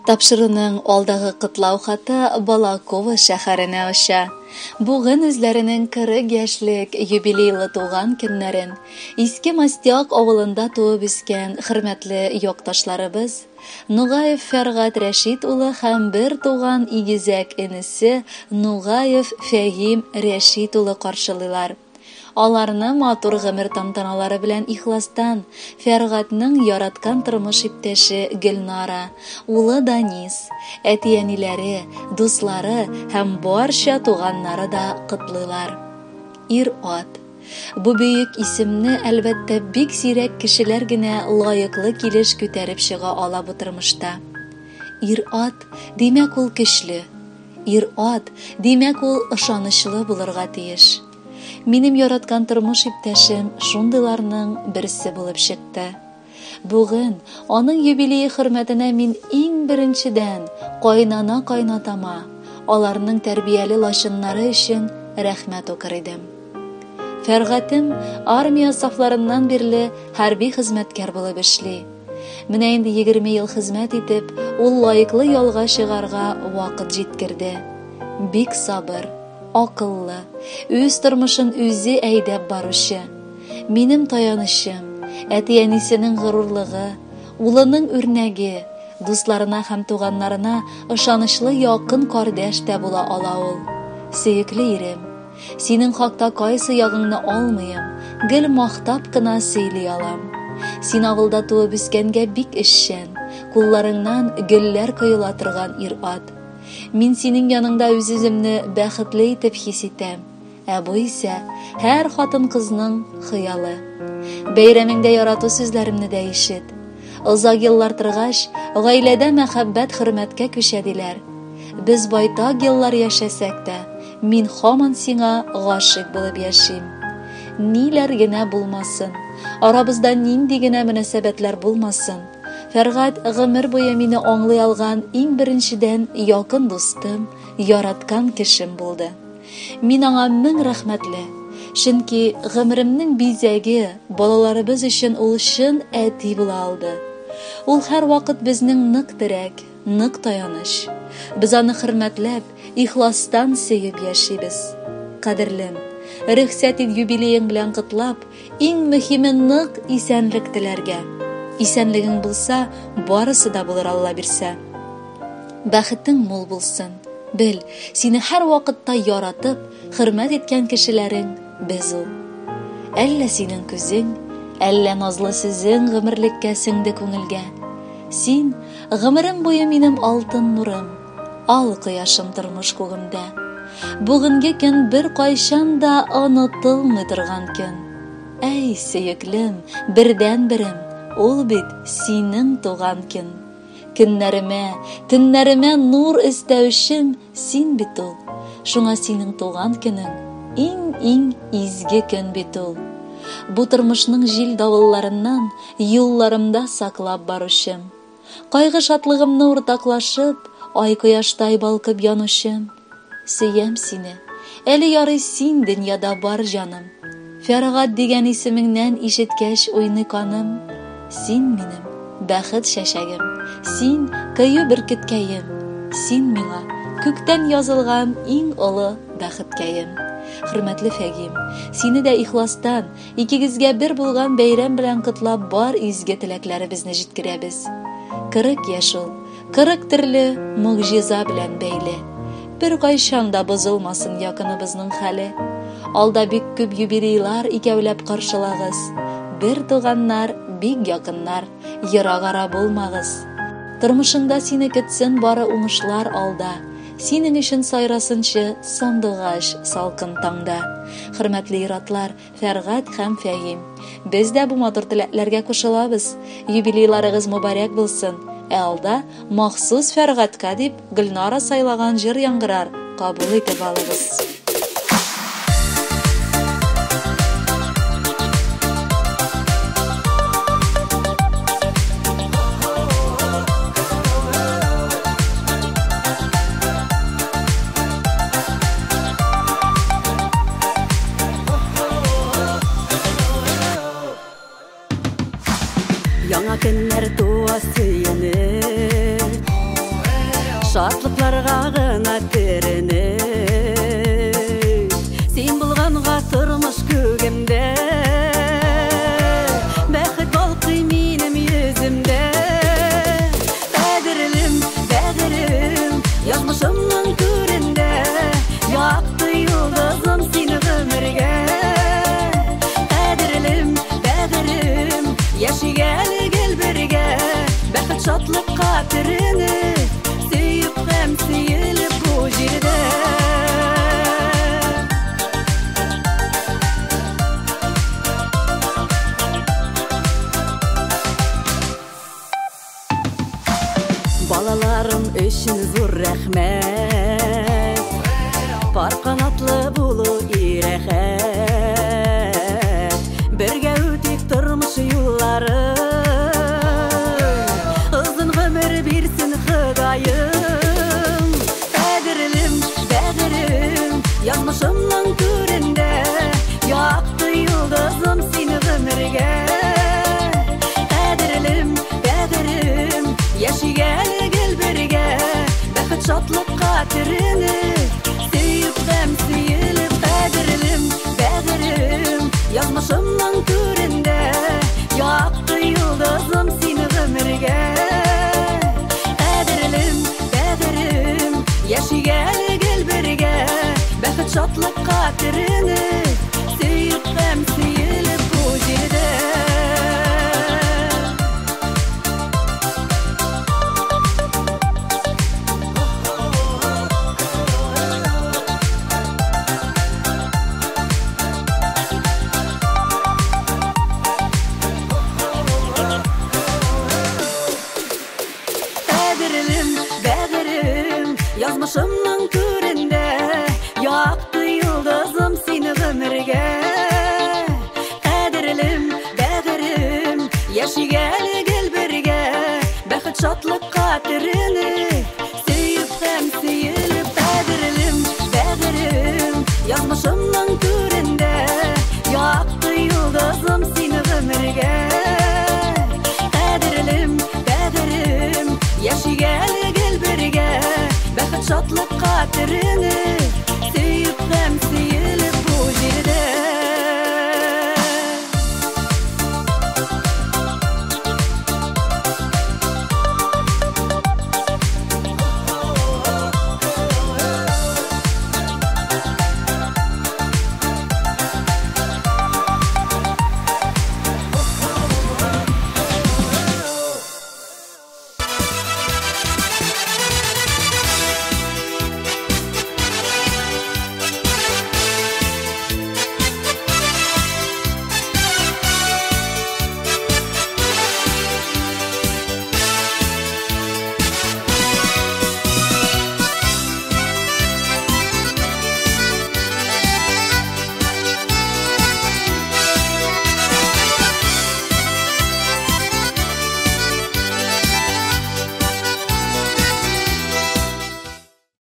Тапшыруның алдагы котлау хаты Балаково шәһәренә оча. Бүген үзләренең 40 яшьлек юбилейлы туган көннәрен Иске Мостяк авылында туып үскән хөрмәтле якташларыбыз Нугаев Фәргать Рәшит улы һәм бер туган игезәк энесе Нугаев Фәһим Рәшит улы каршылыйлар. Аларны матур гомер тантаналары белән ихластан Фәргатьнең яраткан тормыш иптәше Гөлнара, улы Данис, әти-әниләре, дуслары һәм барча туганнары да котлыйлар. Ир-ат. Бу бөек исемне, әлбәттә, бик сирәк кешеләр генә лаеклы килеш күтәреп чыга ала бу тормышта. Ир-ат, димәк, ул көчле. Ир-ат, димәк, ул ышанычлы булырга тиеш. Минем яраткан тормыш иптәшем шундыйларның берсе булып чыкты. Бүген аның юбилее хөрмәтенә мин иң беренчедән кайнана-кайнатама, аларның тәрбияле лачыннары өчен рәхмәт укыр идем. Фәргатем армия сафларыннан бирле хәрби хезмәткәр булып эшли. Менә инде 20 ел хезмәт итеп, ул лаеклы ялга чыгарга вакыт җиткерде. Бик сабыр, акыллы, үз тормышын үзе әйдәп баручы. Минем таянычым, әти-әнисенең горурлыгы, улының үрнәге, дусларына һәм туганнарына ышанычлы якын кардәш тә була ала ул. Сөекле ирем, синең хакта кайсы ягыңны алмыйм, гел мактап кына сөйли алам. Син авылда туып үскәнгә бик эшчән, кулларыңнан гөлләр коела торган ир-ат. Мин синең яныңда үз-үземне бәхетле итеп хис итәм. Ә бу исә һәр хатын-кызның хыялы. Бәйрәмеңдә ярату сүзләремне дә ишет. Озак еллар торгач, гаиләдә мәхәббәт хөрмәткә күчә диләр. Без байтак еллар яшәсәк тә, мин һаман сиңа гашыйк булып яшим. Ниләр генә булмасын, арабызда нинди генә мөнәсәбәтләр булмасын, Фәргать гомер буе мине аңлый алган иң беренчедән якын дустым, яраткан кешем булды. Мин аңа мең рәхмәтле. Чөнки гомеремнең бизәге, балаларыбыз өчен ул чын әти була алды. Ул һәрвакыт безнең нык терәк, нык таяныч. Без аны хөрмәтләп, ихластан сөеп яшибез. Кадерлем, рөхсәт ит юбилеең белән котлап, Иң мөһиме нык исәнлек теләргә. Исәнлегең булса, барысы да булыр Алла бирсә. Бәхетең мул булсын. Бел, сине һәрвакытта яратып, хөрмәт иткән кешеләрең без ул. Әллә синең күзең, әллә назлы сүзең гомерлеккә сеңде күңелгә. Син, гомерем буе минем алтын нурым. Ал кояшым тормыш күгемдә. Бүгенге көн беркайчан да онытылмый торган көн. Әй, сөеклем, бердәнберем, ул бит синең туган көн. Көннәремә, төннәремә нур өстәүчем син бит ул. Шуңа синең туган көнең иң-иң изге көн бит ул. Бу тормышның җил-давылларыннан юлларымда саклап баручым. Кайгы-шатлыгымны уртаклашып, ай-кояштай балкып янучым. Сөям сине. Әле ярый син дөньяда бар, җаным. Фәргать дигән исемеңнән ишеткәч уйный каным. Син минем бәхет чәчәгем, син кыю бөркеткәем, син миңа күктән язылган иң олы бәхеткәем. Хөрмәтле Фәгим, сине дә ихластан, Икегезгә бер булган бәйрәм белән котлап бар изге теләкләребезне җиткерәбез. 40 яшь ул, 40 төрле могҗиза белән бәйле. Беркайчан да бозылмасын якыныбызның хәле. Алда бик күп юбилейлар икәүләп каршылагыз. Бер туганнар, бик якыннар, ерак ара булмагыз. Тормышыңда сине көтсен бары уңышлар алда. Синең өчен сайрасынчы сандугач салкын таңда. Хөрмәтле ир-атлар, Фәргать һәм Фәһим. Без дә бу матур теләкләргә кушылабыз. Юбилейларыгыз мөбарәк булсын. Ә алда махсус Фәргатькә дип Гөлнара сайлаган җыр яңгырар, кабул итеп алыгыз. Яңа көннәр туа сөенеп. Шатлыкларга гына төренеп, син булганга тормыш күгемдә, бәхет балкый минем йөземдә. Кадерлем, бәгырем, язмышымның түрендә, якты йолдызым син гомергә. Кадерлем, бәгырем, яшик әле гел бергә, бәхет шатлыкка төренеп, сөеп һәм сөелеп бу җирдә. Балаларым өчен зур рәхмәт, пар канатлы булу ирәхәт. Бергә үтик тормыш юлларын, озын гомер бирсен Ходаем. Кадерлем, бәгырем, язмышымның түрендә, якты йолдызым син гомергә. Кадерлем, бәгырем, яшик әле гел бергә, бәхет шатлыкка төренеп, сөеп һәм сөелеп. Кадерлем, бәгырем, язмышымның түрендә, якты йолдызым син гомергә. Кадерлем, бәгырем, яшик әле гел бергә, бәхет шатлыкка төренеп, сөеп һәм сөелеп бу җирдә. Кадерлем, бәгырем, язмышымның түрендә, якты йолдызым син гомергә. Кадерлем, бәгырем, яшик әле гел бергә, бәхет шатлыкка төренеп, сөеп һәм сөелеп. Кадерлем, бәгырем, язмышымның түрендә, якты йолдызым син гомергә. Кадерлем, бәгырем, яшик әле гел бергә, бәхет шатлыкка төренеп,